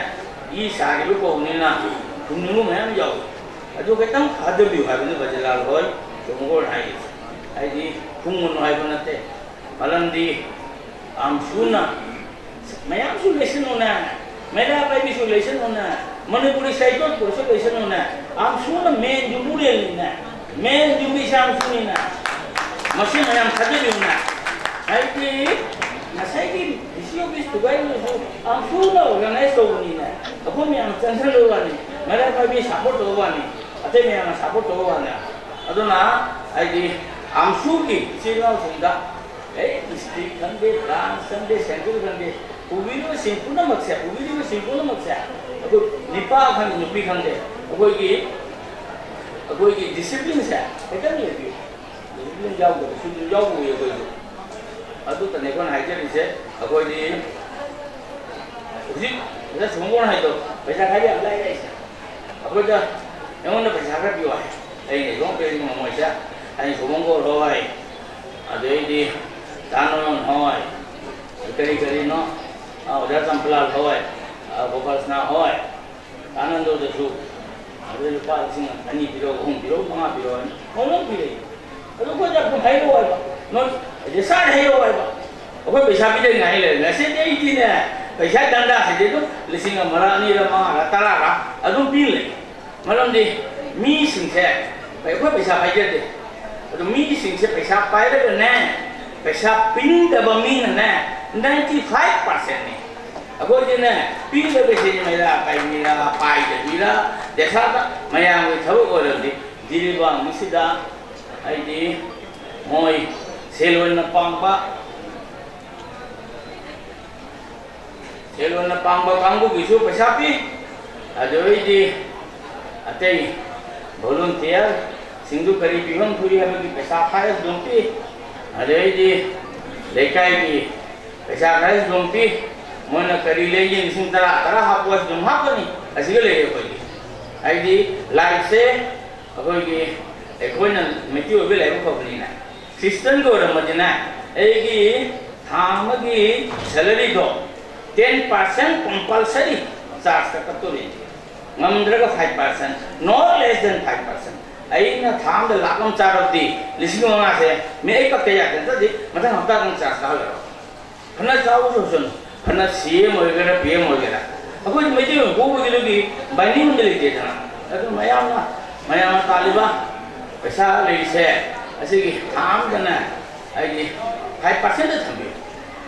ꯏ ꯁꯥꯔꯤꯕ ꯀꯧꯕꯅꯤꯅ ꯈꯨꯅꯨ ꯃꯌꯥꯝ ꯌꯥꯎꯏ ꯑꯗꯨ ꯈꯤꯇꯪ ꯐꯥꯗꯕꯤꯌꯨ ꯍꯥꯏꯕꯅꯤ ꯕꯖꯤꯂꯥꯜ ꯍꯣꯏ ꯇꯣꯡꯒꯣꯜ ꯍꯥꯏꯔꯤꯁꯦ꯫ ꯍꯥꯏꯗꯤ ꯐꯨꯡꯒꯅꯨ ꯍꯥꯏꯕ ꯅꯠꯇꯦ꯫ ꯃꯔꯝꯗꯤ ꯑꯝꯁꯨꯅ ꯃꯌꯥꯝꯁꯨ ꯂꯩꯁꯅꯨꯅ, ꯃꯩꯔꯥ ꯄꯥꯏꯕꯤꯁꯨ ꯂꯩꯁꯅꯨꯅ, ꯃꯅꯤꯄꯨꯔꯤ ꯁꯥꯍꯤꯇ꯭ꯌ ꯄꯨꯔꯁꯨ ꯂꯩꯁꯅꯨꯅ, ꯑꯝꯁꯨꯅ ꯃꯦꯟ ꯌꯨꯝꯕꯨꯔꯦꯜꯅꯤꯅ, ꯃꯦꯟ ꯌꯨꯝꯕꯤꯁꯦ ꯑꯝꯁꯨꯅꯤꯅ, ꯃꯁꯤ ꯃꯌꯥꯝ ꯊꯥꯖꯕꯤꯌꯨꯅ꯫ ꯍꯥꯏꯗꯤ ꯉꯁꯥꯏꯒꯤ ꯗꯤ ꯁꯤ ꯑꯣꯐꯤꯁ ꯊꯨꯒꯥꯏꯕꯗꯨꯁꯨ ꯑꯝꯁꯨꯅ ꯑꯣꯔꯒꯅꯥꯏꯖ ꯇꯧꯕꯅꯤꯅ, ꯑꯩꯈꯣꯏ ꯃꯌꯥꯝ ꯆꯪꯁꯤꯜꯂꯨꯕ ꯋꯥꯅꯤ, ꯃꯩꯔꯥ ꯄꯥꯏꯕꯤ ꯁꯞꯄꯣꯔꯠ ꯇꯧꯕ ꯋꯥꯅꯤ, ꯑꯇꯩ ꯃꯌꯥꯝꯅ ꯁꯞꯄꯣꯔꯠ ꯇꯧꯕ ꯋꯥꯅꯤ꯫ ꯑꯗꯨꯅ ꯍꯥꯏꯗꯤ ꯑꯝꯁꯨꯒꯤ ꯏꯆꯤꯜ ꯏꯅꯥꯎꯁꯤꯡꯗ ꯑꯩ ꯗꯤꯁꯇ꯭ꯔꯤꯛ ꯈꯪꯗꯦ, ꯕ꯭ꯔꯥꯟꯁ ꯈꯪꯗꯦ, ꯁꯦꯟꯇ꯭ꯔꯦꯜ ꯈꯪꯗꯦ, ꯄꯨꯕꯤꯔꯤꯕꯁꯤꯡ ꯄꯨꯝꯅꯃꯛꯁꯦ, ꯄꯨꯕꯤꯔꯤꯕꯁꯤꯡ ꯄꯨꯝꯅꯃꯛꯁꯦ ꯑꯩꯈꯣꯏ ꯅꯨꯄꯥ ꯈꯪꯗꯦ, ꯅꯨꯄꯤ ꯈꯪꯗꯦ, ꯑꯩꯈꯣꯏꯒꯤ, ꯑꯩꯈꯣꯏꯒꯤ ꯗꯤꯁꯤꯄ꯭ꯂꯤꯟꯁꯦ ꯈꯤꯇꯪ ꯂꯩꯕꯤꯌꯨ꯫ ꯗꯤꯁꯤꯄ꯭ꯂꯤꯟ ꯌꯥꯎꯗꯕꯁꯨ ꯑꯗꯨꯝ ꯌꯥꯎꯕ ꯎꯏ ꯑꯩꯈꯣꯏꯁꯨ꯫ ꯑꯗꯨꯇꯅꯦ ꯑꯩꯈꯣꯏꯅ ꯍꯥꯏꯖꯔꯤꯁꯦ꯫ ꯑꯩꯈꯣꯏꯗꯤ ꯍꯧꯖꯤꯛ ꯑꯣꯖꯥ ꯁꯨꯃꯣꯟ ꯍꯥꯏꯗꯣ ꯄꯩꯁꯥ ꯈꯥꯏꯕ ꯌꯥꯝ ꯂꯥꯏ ꯂꯥꯏꯁꯦ꯫ ꯑꯩꯈꯣꯏꯗ ꯑꯩꯉꯣꯟꯗ ꯄꯩꯁꯥ ꯈꯔ ꯄꯤꯌꯨ ꯍꯥꯏ꯫ ꯑꯩꯅ ꯏꯕꯣꯡ ꯄꯤꯔꯗꯤ ꯉꯝꯃꯣꯏꯁꯦ꯫ ꯑꯩꯅ ꯁꯨꯃꯣꯟ ꯒꯣꯔ ꯍꯣꯏ, ꯑꯗꯩꯗꯤ ꯇꯥꯅꯣꯟ ꯍꯣꯏ, ꯀꯔꯤ ꯀꯔꯤꯅꯣ, ꯑ, ꯑꯣꯖꯥ ꯆꯝꯄꯂꯥꯜ ꯍꯣꯏ, ꯑ, ꯒꯣꯄꯥꯜꯁꯅꯥ ꯍꯣꯏ, ꯑꯥꯅꯟꯗꯗꯁꯨ ꯑꯗꯨ ꯂꯨꯄꯥ ꯂꯤꯁꯤꯡ ꯑꯅꯤ ꯄꯤꯔꯛꯎ, ꯑꯍꯨꯝ ꯄꯤꯔꯛꯎ, ꯃꯉꯥ ꯄꯤꯔꯛꯎ ꯍꯥꯏꯅ ꯃꯣꯏ ꯂꯣꯏ ꯄꯤꯔꯛꯏ꯫ ꯑꯗꯨ ꯑꯩꯈꯣꯏꯗ ꯑꯗꯨꯝ ꯍꯥꯏꯔꯛꯑꯣ ꯍꯥꯏꯕ, ꯅꯣꯏ ꯔꯤꯁꯥꯔ ꯍꯥꯏꯔꯛꯑꯣ ꯍꯥꯏꯕ꯫ ꯑꯩꯈꯣꯏ ꯄꯩꯁꯥ ꯄꯤꯗꯅꯤꯡꯉꯥꯏ ꯂꯩꯔꯦ꯫ ꯉꯁꯤꯗꯤ ꯑꯩꯗꯤꯅꯦ, ꯄꯩꯁꯥ ꯗꯟꯗꯥꯁꯤꯗꯤ ꯑꯗꯨꯝ ꯂꯤꯁꯤꯡ ꯑꯃꯔ ꯑꯅꯤꯔ ꯃꯉꯥꯔ ꯇꯔꯥꯔ ꯑꯗꯨꯝ ꯄꯤ ꯂꯩ꯫ ꯃꯔꯝꯗꯤ ꯃꯤꯁꯤꯡꯁꯦ ꯑꯩꯈꯣꯏ ꯄꯩꯁꯥ ꯄꯥꯏꯖꯗꯦ꯫ ꯑꯗꯨ ꯃꯤꯁꯤꯡꯁꯦ ꯄꯩꯁꯥ ꯄꯥꯏꯔꯒꯅꯦ, ꯄꯩꯁꯥ ꯄꯤꯅꯤꯡꯗꯕ ꯃꯤꯅꯅꯦ ninety five percentꯅꯤ꯫ ꯑꯩꯈꯣꯏꯗꯤꯅꯦ, ꯄꯤꯔꯒ ꯁꯤ ꯃꯩꯔꯥ ꯄꯥꯏꯕꯤꯔꯥ, ꯄꯥꯏꯗꯕꯤꯔꯥ, ꯗꯦꯁꯥꯗ ꯃꯌꯥꯝꯒꯤ ꯊꯕꯛ ꯑꯣꯏꯔꯕꯗꯤ ꯖꯤꯔꯤꯕꯥꯝꯒꯤꯁꯤꯗ ꯍꯥꯏꯗꯤ ꯃꯣꯏ ꯁꯦꯜ ꯑꯣꯏꯅ ꯄꯥꯝꯕ, ꯁꯦꯜ ꯑꯣꯏꯅ ꯄꯥꯝꯕ ꯀꯥꯡꯕꯨꯒꯤꯁꯨ ꯄꯩꯁꯥ ꯄꯤ꯫ ꯑꯗꯨꯗꯩꯗꯤ ꯑꯇꯩ ꯚꯣꯂꯨꯟꯇꯤꯌꯔꯁꯤꯡꯗꯨ ꯀꯔꯤ ꯄꯤꯐꯝ ꯊꯣꯛꯏ ꯍꯥꯏꯕꯒꯤ ꯄꯩꯁꯥ ꯈꯔꯁꯨ ꯑꯗꯨꯝ ꯄꯤ꯫ ꯑꯗꯨꯗꯩꯗꯤ ꯂꯩꯀꯥꯏꯒꯤ ꯄꯩꯁꯥ ꯈꯔꯁꯨ ꯑꯗꯨꯝ ꯄꯤ꯫ ꯃꯣꯏꯅ ꯀꯔꯤ ꯂꯩꯒꯦ, ꯂꯤꯁꯤꯡ ꯇꯔꯥ, ꯇꯔꯥ ꯍꯥꯞꯄꯣ ꯍꯥꯏꯁꯨ ꯑꯗꯨꯝ ꯍꯥꯞꯀꯅꯤ꯫ ꯑꯁꯤꯒ ꯂꯩꯔꯦ ꯑꯩꯈꯣꯏꯒꯤ꯫ ꯍꯥꯏꯗꯤ ꯂꯥꯏꯔꯤꯛꯁꯦ ꯑꯩꯈꯣꯏꯒꯤ, ꯑꯩꯈꯣꯏꯅ ꯃꯩꯇꯩ ꯑꯣꯏꯕ ꯂꯥꯏꯕꯛ ꯐꯕꯅꯤꯅ, ꯈ꯭ꯔꯤꯁꯇꯟꯒ ꯑꯣꯏꯔꯝꯃꯗꯤꯅꯦ, ꯑꯩꯒꯤ ꯊꯥ ꯑꯃꯒꯤ ꯁꯦꯂꯔꯤꯗꯣ ten percent compulsory ꯆꯥꯔꯖꯇ ꯀꯛꯇꯣꯔꯤꯅꯤ꯫ ꯉꯝꯗ꯭ꯔꯒ five percent, not less than five percent꯫ ꯑꯩꯅ ꯊꯥ ꯑꯃꯗ ꯂꯥꯛ ꯑꯃ ꯆꯥꯔꯕꯗꯤ ꯂꯤꯁꯤꯡ ꯃꯉꯥꯁꯦ ꯃꯤ ꯑꯩ ꯀꯛꯇ ꯌꯥꯗꯦ, ꯅꯠꯇ꯭ꯔꯗꯤ ꯃꯊꯪ ꯍꯞꯇꯥꯗ ꯑꯃꯨꯛ ꯆꯥꯔꯖ ꯀꯥꯍꯜꯂꯔꯣꯏ꯫ ꯐꯅ ꯆꯥꯎꯔꯁꯨ ꯍꯧꯁꯅꯨ, ꯐꯅ ꯁꯤ ꯑꯦꯝ ꯑꯣꯏꯒꯦꯔꯥ, ꯄꯤ ꯑꯦꯝ ꯑꯣꯏꯒꯦꯔꯥ, ꯑꯩꯈꯣꯏ ꯃꯩꯇꯩ ꯑꯣꯏꯅ ꯄꯣꯛꯄꯒꯤ ꯑꯗꯨꯒꯤ ꯕꯥꯏꯅꯤꯡ ꯑꯃꯗꯤ ꯂꯩꯇꯦꯗꯅ꯫ ꯑꯗꯨ ꯃꯌꯥꯝꯅ, ꯃꯌꯥꯝꯅ ꯇꯥꯜꯂꯤꯕ ꯄꯩꯁꯥ ꯂꯩꯔꯤꯁꯦ ꯑꯁꯤꯒꯤ ꯊꯥ ꯑꯃꯗꯅꯦ ꯑꯩꯒꯤ ꯐꯥꯏꯚ ꯄꯥꯔꯁꯦꯟꯗ ꯊꯝꯕꯤꯌꯨ꯫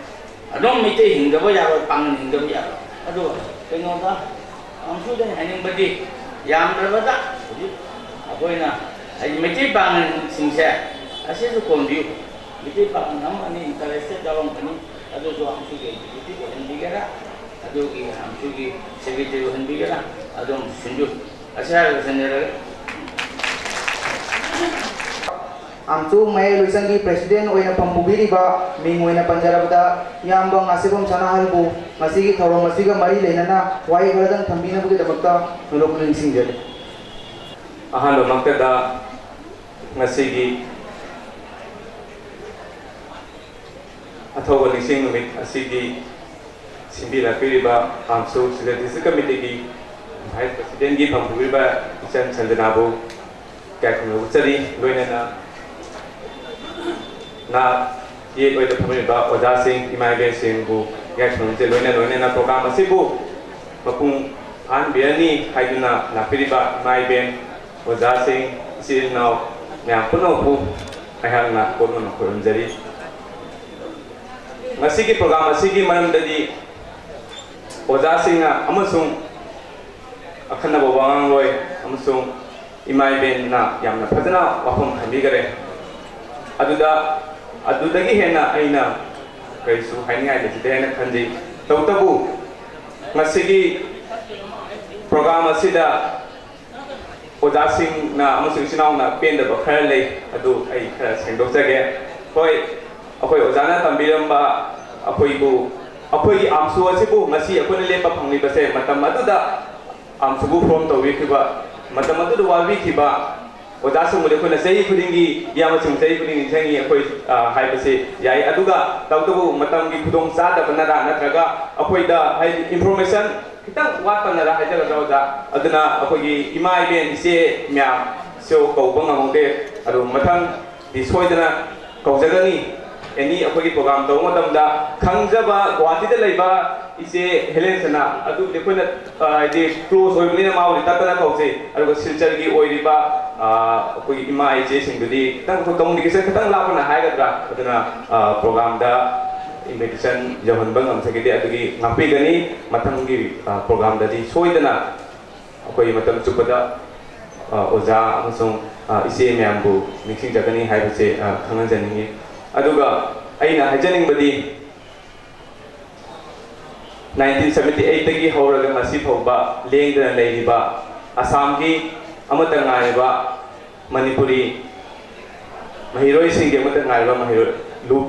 ꯑꯗꯨꯝ ꯃꯩꯇꯩ ꯍꯤꯡꯗꯕ ꯌꯥꯔꯣꯏ, ꯄꯥꯡꯒꯜ ꯍꯤꯡꯗꯕ ꯌꯥꯔꯣꯏ꯫ ꯑꯗꯨꯒ ꯀꯩꯅꯣꯗ, ꯑꯃꯨꯛꯁꯨꯗ ꯍꯥꯏꯅꯤꯡꯕꯗꯤ, ꯌꯥꯝꯗ꯭ꯔꯕꯗ ꯍꯧꯖꯤꯛ ꯑꯩꯈꯣꯏꯅ ꯍꯥꯏꯗꯤ ꯃꯩꯇꯩ ꯄꯥꯡꯒꯜꯁꯤꯡꯁꯦ ꯑꯁꯤꯁꯨ ꯀꯣꯟꯕꯤꯌꯨ꯫ ꯃꯩꯇꯩ ꯄꯥꯡꯒꯜ ꯑꯃ ꯑꯅꯤ ꯏꯟꯇꯔꯦꯁꯇꯦꯠ ꯌꯥꯎꯔꯝꯒꯅꯤ, ꯑꯗꯨꯁꯨ ꯑꯃꯨꯛꯁꯨꯒꯤ ꯑꯦꯛꯖꯤꯀ꯭ꯌꯨꯇꯤꯚ ꯑꯣꯏꯍꯟꯕꯤꯒꯦꯔꯥ, ꯑꯗꯨꯒꯤ ꯑꯃꯨꯛꯁꯨꯒꯤ ꯁꯦꯀ꯭ꯔꯦꯇꯔꯤ ꯑꯣꯏꯍꯟꯕꯤꯒꯦꯔꯥ, ꯑꯗꯨꯝ ꯁꯤꯟꯕꯤꯌꯨ꯫ ꯑꯁꯤ ꯍꯥꯏꯔꯒ ꯁꯤꯟꯖꯔꯒꯦ꯫ ꯑꯝꯆꯨ ꯃꯌꯥꯏ ꯂꯣꯏꯁꯪꯒꯤ ꯄ꯭ꯔꯦꯁꯤꯗꯦꯟ ꯑꯣꯏꯅ ꯐꯝ ꯄꯨꯕꯤꯔꯤꯕ ꯃꯤꯡ ꯑꯣꯏꯅ ꯄꯟꯖꯔꯕꯗ ꯏꯌꯥꯝꯕ ꯉꯥꯁꯤꯕꯝ ꯁꯅꯥꯍꯜꯕꯨ ꯉꯁꯤꯒꯤ ꯊꯧꯔꯝ ꯑꯁꯤꯒ ꯃꯔꯤ ꯂꯩꯅꯅ ꯋꯥꯍꯩ ꯈꯔꯗꯪ ꯊꯝꯕꯤꯅꯕꯒꯤꯗꯃꯛꯇ ꯅꯣꯂꯨꯛ ꯅꯤꯡꯁꯤꯡꯖꯔꯤ꯫ ꯑꯍꯥꯟꯕꯃꯛꯇꯗ ꯉꯁꯤꯒꯤ ꯑꯊꯧꯕ ꯅꯤꯡꯁꯤꯡ ꯅꯨꯃꯤꯠ ꯑꯁꯤꯒꯤ ꯁꯤꯟꯕꯤꯔꯛꯄꯤꯔꯤꯕ ꯑꯝꯁꯨ ꯁꯤꯂꯦ ꯗꯤꯁꯇ꯭ꯔꯤꯛ ꯀꯃꯤꯇꯤꯒꯤ ꯚꯥꯏꯁ ꯄ꯭ꯔꯁꯤꯗꯦꯟꯒꯤ ꯐꯝ ꯄꯨꯕꯤꯔꯤꯕ ꯏꯆꯟ ꯁꯟꯖꯅꯥꯕꯨ ꯏꯀꯥꯏ ꯈꯨꯝꯅꯕ ꯎꯠꯆꯔꯤ꯫ ꯂꯣꯏꯅꯅ ꯅꯥꯠ ꯌꯦꯠ ꯑꯣꯏꯗ ꯐꯝꯃꯤꯕ ꯑꯣꯖꯥꯁꯤꯡ, ꯏꯃꯥ ꯏꯕꯦꯟꯁꯤꯡꯕꯨ ꯏꯀꯥꯏ ꯈꯨꯝꯅꯕ ꯎꯠꯆꯔꯤ꯫ ꯂꯣꯏꯅ ꯂꯣꯏꯅꯅ ꯄ꯭ꯔꯣꯒ꯭ꯔꯥꯝ ꯑꯁꯤꯕꯨ ꯃꯄꯨꯡ ꯐꯥꯍꯟꯕꯤꯔꯅꯤ ꯍꯥꯏꯗꯨꯅ ꯂꯥꯛꯄꯤꯔꯤꯕ ꯏꯃꯥ ꯏꯕꯦꯟ, ꯑꯣꯖꯥꯁꯤꯡ, ꯏꯆꯤꯜ ꯏꯅꯥꯎ ꯃꯌꯥꯝ ꯄꯨꯝꯅꯃꯛꯄꯨ ꯑꯩꯍꯥꯛꯅ ꯀꯣꯛꯅꯅ ꯈꯨꯔꯨꯝꯖꯔꯤ꯫ ꯉꯁꯤꯒꯤ ꯄ꯭ꯔꯣꯒ꯭ꯔꯥꯝ ꯑꯁꯤꯒꯤ ꯃꯔꯝꯗꯗꯤ ꯑꯣꯖꯥꯁꯤꯡꯅ ꯑꯃꯁꯨꯡ ꯑꯈꯟꯅꯕ ꯋꯥꯉꯥꯡꯂꯣꯏ ꯑꯃꯁꯨꯡ ꯏꯃꯥ ꯏꯕꯦꯟꯅ ꯌꯥꯝꯅ ꯐꯖꯅ ꯋꯥꯐꯝ ꯊꯝꯕꯤꯈꯔꯦ꯫ ꯑꯗꯨꯗ, ꯑꯗꯨꯗꯒꯤ ꯍꯦꯟꯅ ꯑꯩꯅ ꯀꯔꯤꯁꯨ ꯍꯥꯏꯅꯤꯡꯉꯥꯏ ꯂꯩꯖꯗꯦ ꯍꯥꯏꯅ ꯈꯟꯖꯩ꯫ ꯇꯧꯕꯇꯕꯨ ꯉꯁꯤꯒꯤ ꯄ꯭ꯔꯣꯒ꯭ꯔꯥꯝ ꯑꯁꯤꯗ ꯑꯣꯖꯥꯁꯤꯡꯅ ꯑꯃꯁꯨꯡ ꯏꯆꯤꯟ ꯏꯅꯥꯎꯅ ꯄꯦꯟꯗꯕ ꯈꯔ ꯂꯩ, ꯑꯗꯨ ꯑꯩ ꯈꯔ ꯁꯦꯡꯗꯣꯛꯆꯒꯦ꯫ ꯍꯣꯏ, ꯑꯩꯈꯣꯏ ꯑꯣꯖꯥꯅ ꯇꯝꯕꯤꯔꯝꯕ ꯑꯩꯈꯣꯏꯕꯨ, ꯑꯩꯈꯣꯏꯒꯤ ꯑꯝꯁꯨ ꯑꯁꯤꯕꯨ ꯉꯁꯤ ꯑꯩꯈꯣꯏꯅ ꯂꯦꯞꯄ ꯐꯪꯂꯤꯕꯁꯦ ꯃꯇꯝ ꯑꯗꯨꯗ ꯑꯝꯁꯨꯕꯨ ꯐꯣꯔꯝ ꯇꯧꯕꯤꯈꯤꯕ, ꯃꯇꯝ ꯑꯗꯨꯗ ꯋꯥꯕꯤꯈꯤꯕ ꯑꯣꯖꯥꯁꯤꯡꯕꯨꯗꯤ ꯑꯩꯈꯣꯏꯅ ꯆꯍꯤ ꯈꯨꯗꯤꯡꯒꯤ, ꯏꯌꯥꯝꯕꯁꯤꯡ ꯆꯍꯤ ꯈꯨꯗꯤꯡꯒꯤ ꯅꯤꯡꯁꯤꯡꯉꯤ ꯑꯩꯈꯣꯏ, ꯑ, ꯍꯥꯏꯕꯁꯤ ꯌꯥꯏ꯫ ꯑꯗꯨꯒ ꯇꯧꯕꯇꯕꯨ ꯃꯇꯝꯒꯤ ꯈꯨꯗꯣꯡ ꯆꯥꯗꯕꯅꯔ ꯅꯠꯇ꯭ꯔꯒ ꯑꯩꯈꯣꯏꯗ ꯍꯥꯏꯗꯤ ꯏꯟꯐꯣꯔꯃꯦꯁꯟ ꯈꯤꯇꯪ ꯋꯥꯠꯄꯅꯔ ꯍꯥꯏꯖꯒꯗ꯭ꯔꯥ ꯑꯣꯖꯥ? ꯑꯗꯨꯅ ꯑꯩꯈꯣꯏꯒꯤ ꯏꯃꯥ ꯏꯕꯦꯟ ꯏꯆꯦ ꯃꯌꯥꯝ, ꯁꯨ ꯀꯧꯕ ꯉꯝꯍꯧꯗꯦ꯫ ꯑꯗꯨ ꯃꯊꯪꯗꯤ ꯁꯣꯏꯗꯅ ꯀꯧꯖꯒꯅꯤ꯫ ꯑꯦꯅꯤ ꯑꯩꯈꯣꯏꯒꯤ ꯄ꯭ꯔꯣꯒ꯭ꯔꯥꯝ ꯇꯧꯕ ꯃꯇꯝꯗ ꯈꯪꯖꯕ ꯒꯨꯋꯥꯍꯥꯇꯤꯗ ꯂꯩꯕ ꯏꯆꯦ ꯍꯦꯂꯦꯟ ꯁꯅꯥ, ꯑꯗꯨꯕꯨꯗꯤ ꯑꯩꯈꯣꯏꯅ, ꯑ, ꯍꯥꯏꯗꯤ ꯀ꯭ꯂꯣꯁ ꯑꯣꯏꯕꯅꯤꯅ ꯃꯥꯕꯨꯗꯤ ꯇꯠꯇꯅ ꯀꯧꯖꯩ꯫ ꯑꯗꯨꯒ ꯁꯤꯜꯆꯔꯒꯤ ꯑꯣꯏꯔꯤꯕ, ꯑ, ꯑꯩꯈꯣꯏꯒꯤ ꯏꯃꯥ ꯏꯆꯦꯁꯤꯡꯗꯨꯗꯤ ꯈꯤꯇꯪ ꯑꯩꯈꯣꯏ ꯀꯝꯃꯨꯅꯤꯀꯦꯁꯟ ꯈꯤꯇꯪ ꯂꯥꯞꯄꯅ ꯍꯥꯏꯒꯗ꯭ꯔꯥ, ꯑꯗꯨꯅ, ꯑ, ꯄ꯭ꯔꯣꯒ꯭ꯔꯥꯝꯗ ꯏꯟꯚꯤꯇꯦꯁꯟ ꯌꯧꯍꯟꯕ ꯉꯝꯖꯈꯤꯗꯦ꯫ ꯑꯗꯨꯒꯤ ꯉꯥꯛꯄꯤꯒꯅꯤ꯫ ꯃꯊꯪꯒꯤ, ꯑ, ꯄ꯭ꯔꯣꯒ꯭ꯔꯥꯝꯗꯗꯤ ꯁꯣꯏꯗꯅ ꯑꯩꯈꯣꯏ ꯃꯇꯝ ꯆꯨꯞꯄꯗ, ꯑ, ꯑꯣꯖꯥ ꯑꯃꯁꯨꯡ, ꯑ, ꯏꯆꯦ ꯃꯌꯥꯝꯕꯨ ꯅꯤꯡꯁꯤꯡꯖꯒꯅꯤ ꯍꯥꯏꯕꯁꯦ, ꯑ, ꯈꯪꯍꯟꯖꯅꯤꯡꯉꯤ꯫ ꯑꯗꯨꯒ ꯑꯩꯅ ꯍꯥꯏꯖꯅꯤꯡꯕꯗꯤ, ꯅꯥꯏꯟꯇꯤꯟ ꯁꯚꯦꯟꯇꯤ ꯑꯩꯠꯇꯒꯤ ꯍꯧꯔꯒ ꯉꯁꯤ ꯐꯥꯎꯕ ꯂꯦꯡꯗꯅ ꯂꯩꯔꯤꯕ ꯑꯁꯥꯝꯒꯤ ꯑꯃꯠꯇ ꯉꯥꯏꯔꯕ ꯃꯅꯤꯄꯨꯔꯤ ꯃꯍꯩꯔꯣꯏꯁꯤꯡꯒꯤ ꯑꯃꯠꯇ ꯉꯥꯏꯔꯕ ꯃꯍꯩꯔꯣꯏ ꯂꯨꯞ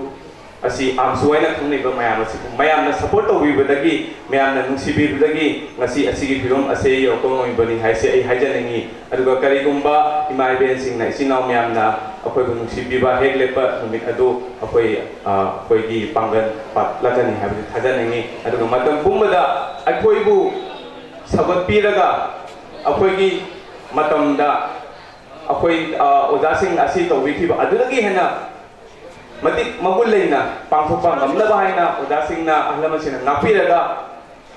ꯑꯁꯤ ꯑꯥꯝꯁꯨ ꯍꯥꯏꯅ ꯈꯪꯅꯔꯤꯕ ꯃꯌꯥꯝ ꯑꯁꯤꯕꯨ ꯃꯌꯥꯝꯅ ꯁꯄꯣꯔꯠ ꯇꯧꯕꯤꯕꯗꯒꯤ, ꯃꯌꯥꯝꯅ ꯅꯨꯡꯁꯤꯕꯤꯕꯗꯒꯤ ꯉꯁꯤ ꯑꯁꯤꯒꯤ ꯐꯤꯕꯝ ꯑꯁꯤ ꯌꯧꯔꯛꯄ ꯉꯝꯃꯤꯕꯅꯤ ꯍꯥꯏꯁꯦ ꯑꯩ ꯍꯥꯏꯖꯅꯤꯡꯉꯤ꯫ ꯑꯗꯨꯒ ꯀꯔꯤꯒꯨꯝꯕ ꯏꯃꯥ ꯏꯕꯦꯟꯁꯤꯡꯅ, ꯏꯆꯤꯟ ꯏꯅꯥꯎ ꯃꯌꯥꯝꯅ ꯑꯩꯈꯣꯏꯕꯨ ꯅꯨꯡꯁꯤꯕꯤꯕ ꯍꯦꯛ ꯂꯦꯞꯄ ꯅꯨꯃꯤꯠ ꯑꯗꯨ ꯑꯩꯈꯣꯏ, ꯑ, ꯑꯩꯈꯣꯏꯒꯤ ꯄꯥꯡꯒꯜ ꯄꯥꯠꯂꯛꯀꯅꯤ ꯍꯥꯏꯕꯁꯤ ꯊꯥꯖꯅꯤꯡꯉꯤ꯫ ꯑꯗꯨꯒ ꯃꯇꯝ ꯄꯨꯝꯕꯗ ꯑꯩꯈꯣꯏꯕꯨ ꯁꯧꯒꯠꯄꯤꯔꯒ ꯑꯩꯈꯣꯏꯒꯤ ꯃꯇꯝꯗ ꯑꯩꯈꯣꯏ, ꯑ, ꯑꯣꯖꯥꯁꯤꯡ ꯑꯁꯤ ꯇꯧꯕꯤꯈꯤꯕ ꯑꯗꯨꯗꯒꯤ ꯍꯦꯟꯅ ꯃꯇꯤꯛ ꯃꯒꯨꯟ ꯂꯩꯅ ꯄꯥꯡꯊꯣꯛꯄ ꯉꯝꯅꯕ ꯍꯥꯏꯅ ꯑꯣꯖꯥꯁꯤꯡꯅ, ꯑꯍꯜ ꯂꯃꯟꯁꯤꯡꯅ ꯉꯥꯛꯄꯤꯔꯒ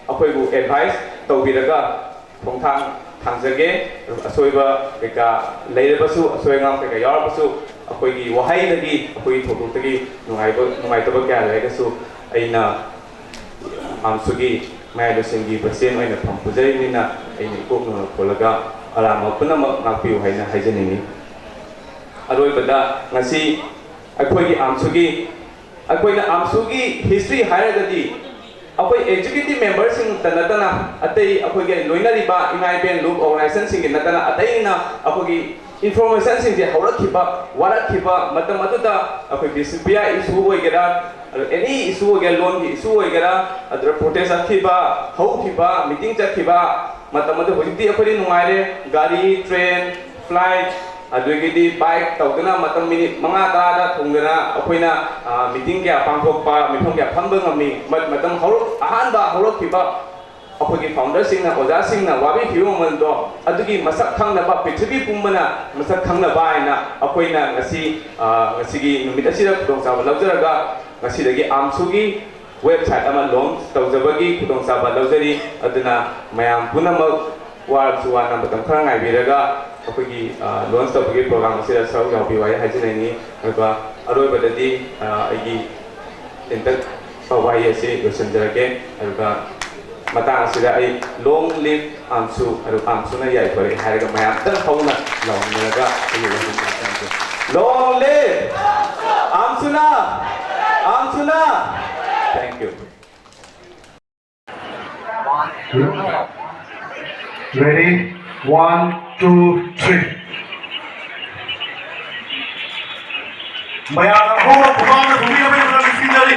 ꯑꯩꯈꯣꯏꯕꯨ ꯑꯦꯗꯚꯥꯏꯁ ꯇꯧꯕꯤꯔꯒ ꯈꯣꯡꯊꯥꯡ ꯊꯥꯡꯖꯒꯦ꯫ ꯑꯁꯣꯏꯕ ꯀꯩꯀꯥ ꯂꯩꯔꯕꯁꯨ, ꯑꯁꯣꯏ ꯑꯉꯥꯝ ꯀꯩꯀꯥ ꯌꯥꯎꯔꯕꯁꯨ, ꯑꯩꯈꯣꯏꯒꯤ ꯋꯥꯍꯩꯗꯒꯤ, ꯑꯩꯈꯣꯏꯒꯤ ꯊꯧꯗꯣꯛꯇꯒꯤ ꯅꯨꯡꯉꯥꯏꯕ, ꯅꯨꯡꯉꯥꯏꯇꯕ ꯀꯌꯥ ꯂꯩꯔꯒꯁꯨ ꯑꯩꯅ ꯑꯥꯝꯁꯨꯒꯤ ꯃꯌꯥꯏ ꯂꯣꯏꯁꯪꯒꯤ ꯄ꯭ꯔꯁꯤꯗꯦꯟ ꯑꯣꯏꯅ ꯐꯝ ꯄꯨꯖꯔꯤꯕꯅꯤꯅ ꯑꯩꯅ ꯏꯀꯣꯛ ꯅꯣꯡꯅ ꯈꯣꯜꯂꯒ ꯑꯔꯥꯟꯕ ꯄꯨꯝꯅꯃꯛ ꯉꯥꯛꯄꯤꯌꯨ ꯍꯥꯏꯅ ꯍꯥꯏꯖꯅꯤꯡꯏ꯫ ꯑꯔꯣꯏꯕꯗ ꯉꯁꯤ ꯑꯩꯈꯣꯏꯒꯤ ꯑꯥꯝꯁꯨꯒꯤ, ꯑꯩꯈꯣꯏꯅ ꯑꯥꯝꯁꯨꯒꯤ ꯍꯤꯁꯇ꯭ꯔꯤ ꯍꯥꯏꯔꯒꯗꯤ ꯑꯩꯈꯣꯏ ꯑꯦꯛꯖꯤꯀ꯭ꯌꯨꯇꯤꯚ ꯃꯦꯝꯕꯔꯁꯤꯡꯇ ꯅꯠꯇꯅ ꯑꯇꯩ ꯑꯩꯈꯣꯏꯒꯤ ꯂꯣꯏꯅꯔꯤꯕ ꯏꯃꯥ ꯏꯕꯦꯟ ꯂꯨꯞ ꯑꯣꯔꯒꯅꯥꯏꯖꯦꯁꯟꯁꯤꯡꯒꯤ ꯅꯠꯇꯅ ꯑꯇꯩꯅ ꯑꯩꯈꯣꯏꯒꯤ ꯏꯟꯐꯣꯔꯃꯦꯁꯟꯁꯤꯡꯁꯦ ꯍꯧꯔꯛꯈꯤꯕ, ꯋꯥꯔꯛꯈꯤꯕ ꯃꯇꯝ ꯑꯗꯨꯗ ꯑꯩꯈꯣꯏ ꯕꯤꯁꯅꯨꯄ꯭ꯔꯤꯌꯥ ꯏꯁꯨ ꯑꯣꯏꯒꯦꯔꯥ, ꯑꯗꯨ ꯑꯦꯅꯤ ꯏꯁꯨ ꯑꯣꯏꯒꯦꯔꯥ, ꯂꯣꯟꯒꯤ ꯏꯁꯨ ꯑꯣꯏꯒꯦꯔꯥ, ꯑꯗꯨꯗ ꯄ꯭ꯔꯣꯇꯦꯁ ꯆꯠꯈꯤꯕ, ꯍꯧꯈꯤꯕ, ꯃꯤꯇꯤꯡ ꯆꯠꯈꯤꯕ ꯃꯇꯝ ꯑꯗꯨ ꯍꯧꯖꯤꯛꯇꯤ ꯑꯩꯈꯣꯏꯗꯤ ꯅꯨꯡꯉꯥꯏꯔꯦ꯫ ꯒꯥꯔꯤ, ꯇ꯭ꯔꯦꯟ, ꯐ꯭ꯂꯥꯏꯠ, ꯑꯗꯨꯗꯒꯤꯗꯤ ꯕꯥꯏꯛ ꯇꯧꯗꯅ ꯃꯇꯝ ꯃꯤꯅꯤꯠ ꯃꯉꯥ ꯇꯔꯥꯗ ꯊꯨꯡꯗꯅ ꯑꯩꯈꯣꯏꯅ, ꯑ, ꯃꯤꯇꯤꯡ ꯀꯌꯥ ꯄꯥꯡꯊꯣꯛꯄ, ꯃꯤꯐꯝ ꯀꯌꯥ ꯐꯝꯕ ꯉꯝꯃꯤ꯫ ꯃ-, ꯃꯇꯝ ꯍꯧꯔꯛ-, ꯑꯍꯥꯟꯕ ꯍꯧꯔꯛꯈꯤꯕ ꯑꯩꯈꯣꯏꯒꯤ ꯐꯥꯎꯟꯗꯔꯁꯤꯡꯅ, ꯑꯣꯖꯥꯁꯤꯡꯅ ꯋꯥꯕꯤ ꯐꯤꯕꯝ ꯃꯃꯜꯗꯣ ꯑꯗꯨꯒꯤ ꯃꯁꯛ ꯈꯪꯅꯕ, ꯄ꯭ꯔꯤꯊꯤꯕꯤ ꯄꯨꯝꯕꯅ ꯃꯁꯛ ꯈꯪꯅꯕ ꯍꯥꯏꯅ ꯑꯩꯈꯣꯏꯅ ꯉꯁꯤ, ꯑ, ꯉꯁꯤꯒꯤ ꯅꯨꯃꯤꯠ ꯑꯁꯤꯗ ꯈꯨꯗꯣꯡꯆꯥꯕ ꯂꯧꯖꯔꯒ ꯉꯁꯤꯗꯒꯤ ꯑꯥꯝꯁꯨꯒꯤ ꯋꯦꯕꯁꯥꯏꯠ ꯑꯃ ꯂꯣꯟꯆ ꯇꯧꯖꯕꯒꯤ ꯈꯨꯗꯣꯡꯆꯥꯕ ꯂꯧꯖꯔꯤ꯫ ꯑꯗꯨꯅ ꯃꯌꯥꯝ ꯄꯨꯝꯅꯃꯛ ꯋꯥꯔꯁꯨ ꯋꯥꯅ ꯃꯇꯝ ꯈꯔ ꯉꯥꯏꯕꯤꯔꯒ ꯑꯩꯈꯣꯏꯒꯤ, ꯑ, ꯂꯣꯟꯆ ꯇꯧꯕꯒꯤ ꯄ꯭ꯔꯣꯒ꯭ꯔꯥꯝ ꯑꯁꯤꯗ ꯁꯔꯨꯛ ꯌꯥꯕꯤꯌꯨ ꯍꯥꯏꯅ ꯍꯥꯏꯖꯅꯤꯡꯏ꯫ ꯑꯗꯨꯒ ꯑꯔꯣꯏꯕꯗꯗꯤ, ꯑ, ꯑꯩꯒꯤ ꯇꯦꯟꯇꯛꯄ ꯋꯥꯍꯩ ꯑꯁꯤ ꯂꯣꯏꯁꯤꯟꯖꯔꯒꯦ꯫ ꯑꯗꯨꯒ ꯃꯇꯥꯡ ꯑꯁꯤꯗ ꯑꯩ "Long live ꯑꯥꯝꯁꯨ" ꯑꯗꯨ "ꯑꯥꯝꯁꯨꯅ ꯌꯥꯏꯐꯔꯦ" ꯍꯥꯏꯔꯒ ꯃꯌꯥꯝ ꯑꯝꯇꯪ ꯍꯧꯅ ꯂꯥꯎꯃꯤꯟꯅꯔꯒ ꯑꯩꯒꯤ ꯋꯥꯍꯩ ꯂꯣꯏꯁꯤꯟꯖꯔꯒꯦ꯫ "Long live ꯑꯥꯝꯁꯨꯅ! ꯑꯥꯝꯁꯨꯅ!" Thank you. Ready? One, two, three. ꯃꯌꯥꯝꯅ ꯍꯧꯅ ꯈꯨꯃꯥꯡꯅ ꯈꯨꯝꯕꯤꯅꯕꯒꯤ ꯅꯤꯡꯁꯤꯡꯖꯔꯤ꯫